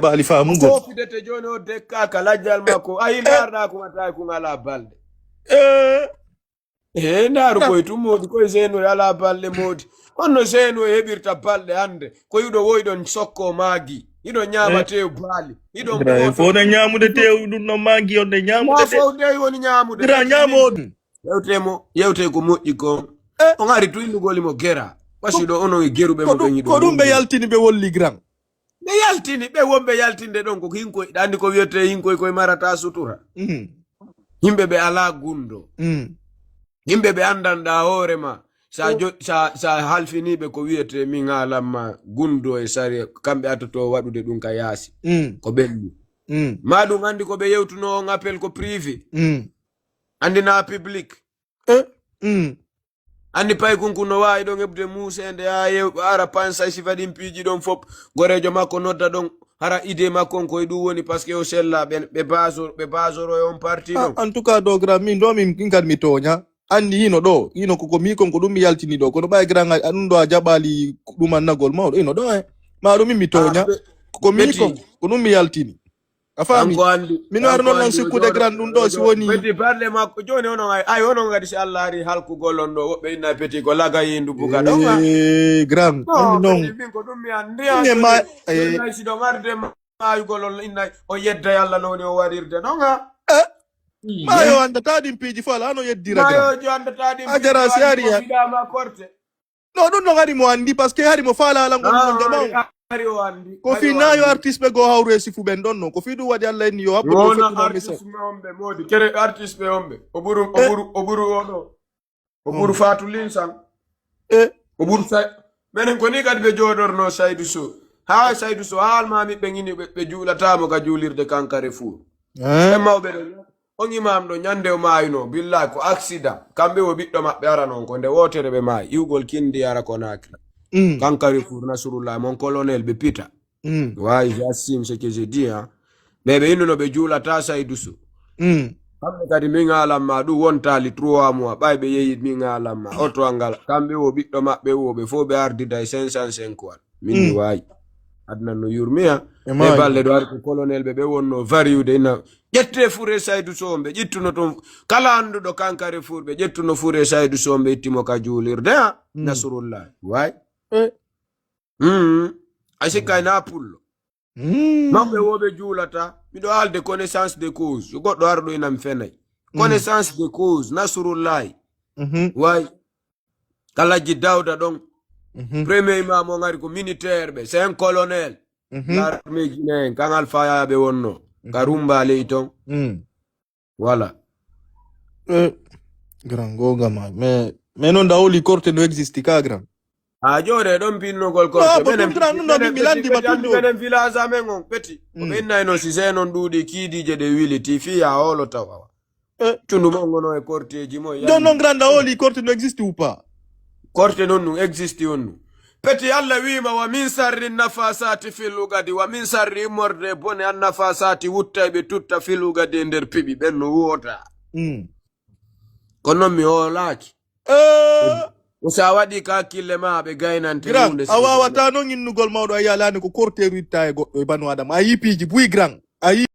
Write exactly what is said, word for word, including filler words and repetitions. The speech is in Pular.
jaɓaali faamugol. Foofidete jooni o dekkaaka lajjal makko. A yimɓe arɗa ko wata ko alaa balɗe. Eh, ndaaru koy tun moodi, koy seenoy alaa balɗe moodi. Honno seenoy heɓirta balɗe hannde? Ko hiɗo woyɗon sokko maagi, hiɗo ñaama teew baali, hiɗon Ibrahim, fof ne ñaamude teew, ɗum ɗon maagi, on ne ñaamude. Fof dey woni ñaamude. Ira ñaamo ɗum. Yewte mo, yewte ko moƴƴi kon. Eh. On ari tu innugol mo gera. Wasi ɗo onon e geruɓe ko mo ɗum, ɓen hiɗo ko ɗum ɓe yaltini ɓe wolli gran. Ɓe yaltini, ɓe wonɓe yaltinde ɗon ko hinkoy, ɗa anndi ko wiyetee hinkoy koye marata sutura. Mhm. Yimɓe ɓe alaa gunndo. Mm. Yimɓe ɓe anndanɗaa hoore ma. Sa jo-, sa, sa halfiniiɓe ko wiyetee min haalan ma gunndo e sariya, kamɓe atotoo waɗude ɗum ka yaasi. Mm. Ko ɓenni. Mm. Ma ɗum anndi ko ɓe yewtunoo on appel ko privé. Mm. Anndinaa public. Eh, mm. Anndi paykun kun no waawi ɗon heɓude muuseende, haa yew-, ara pansay sifa ɗin piiji ɗon fof. Goreejo makko nodda ɗon, hara idée makko on ko e ɗum woni, parce que o sella, ɓe, ɓe baso-, ɓe basoro e on parti ɗon. En tout cas, ɗo, grand, min ɗo, min, min kadi mi tooña. Anndi hino ɗo, hino ko, ko mi kon, ko ɗum mi yaltini ɗo. Kono ɓay, grand, a, ɗum ɗo a jaɓaali ɗum annagol mawɗo, hino ɗo, eh. Ma ɗum min mi tooña. Ah, ɓe-, ko mi kon, ko ɗum mi yaltini. A faami? Kanko anndi, min kanko arno non anndi o sikkude jooɗo, gran ɗum ɗo si woni. Petit parle makko jooni onon ay, ay onon kadi si Allah ari halkugol on ɗo, woɓɓe inna petit ko laga yindu buga ɗon, ah. Eh, gran, non, anndi non. Petit min ko ɗum mi anndi, ah, min e ma, jooni, eh. Jooni ay si ɗon arde maayugol on inna o yedda Yalla no woni o warirde ɗon, ah. Eh? Mm. Maayo anndata ɗin piiji fof, alaa no yeddira gran. Maayo jo anndata ɗin piiji fof, a jara si ari, ko fiɗaama korte. No, ɗum no hari mo anndi, parce que hari mo faala alan on, ah, mon jama on. Hari, hari o anndi, ko hari fii o na yo anndi. Artiste ɓe goo hawru e sifu ɓen ɗon non. Ko fii ɗum waɗi Allah inni yo haɓɓe ko wona foti non misal. Artiste ɓe on ɓe, moodi, kere artiste ɓe on ɓe. O ɓuru, o eh. Ɓuru, o ɓuru o ɗo. O ɓuru mm. Faatu Linsan. Eh. O ɓuru Say-, menen ko ni kadi ɓe jooɗorno Saydu Sow. Haa Saydu Sow, haa almaami ɓe ngini ɓe, ɓe juulataamo ka juulirde Kankare Fuur. Eh. Ɓe mawɓe ɗon. On imaam ɗo, ñande o maayunoo, billahi, ko accident. Kamɓe wo ɓiɗɗo maɓɓe arano on, ko nde wootere ɓe maayi. Iwgol kindi ara Conakry. Mm. Kankari pour Nasrullah, mon colonel, ɓe pita. Mm. Ouais, j'assume ce que je dis, hein. Ɓe ɓe innuno ɓe juulata Saydu Sow. Mm. Kamɓe kadi min haalan ma ɗum wontaali trois mois, ɓay ɓe yehi min haalan ma. Oto angal, kamɓe wo ɓiɗɗo maɓɓe wo ɓe fof ɓe ardida e cinq cent cinq wal. Min mi mm. Waawi. Aduna no yurmi, ha. E ɓe maayi. Balɗe ɗo ari ko colonel ɓe, ɓe wonno variude ina. Ƴette fure Saydu Sow, ɓe ƴettuno toon. Kala annduɗo Kankare Fuur, ɓe ƴettuno fure Saydu Sow, ɓe itti mo ka juulirde, ha. Mm. Nasrullahi. Waayi. Eh. Mm. A sikka ina pullo. Mm. Mawɓe wo ɓe juulata. Miɗo haalde connaissance de cause. Yo goɗɗo arɗo ina mi fenay. Mm. Connaissance de cause. Nasrullahi. Mhm. Waayi. Alhaji Dawda ɗon. Mhm. Premier imam on ari ko militaire ɓe, c'est un colonel. Mhm. L'armée guinéen, kan Alpha Yaya ɓe wonno. Ka mhm. Rumba ley ton. Mm. Voilà. Eh, grand, go gama. Mais, mais non, da holi korte no existe ka, grand. A jooɗe ɗon pinnogol korte. Non, ko menen, ɗum grand, non, menen, mi landi ba ɗum ɗo. Menen village amen on, petit. Ko mm. Ɓe innay non, si c'est non ɗuuɗi kiidiije ɗe wiliti, fii ya holo tawa. Eh. Tundu mo ngono e korteeji mo. Jon non grand, da holi korte no existe ou pas? Korte non ɗum existe on ɗum. Peti Allah wiima, "Wa min sarri nafasati fil ugadi, wa min sarri immorde bone an nafasati wutta e ɓe tutta fil ugadi e nder piɓi, ɓen no woota." Mm. Kono non mi hoolaaki. Eh. Ko sa waɗi ka hakkille ma, ɓe gaynante grand, huunde a wawata non innugol mawɗo, a yalani ko korteeru itta e goɗɗo e banu Adama. A yi piiji buy grand. A yi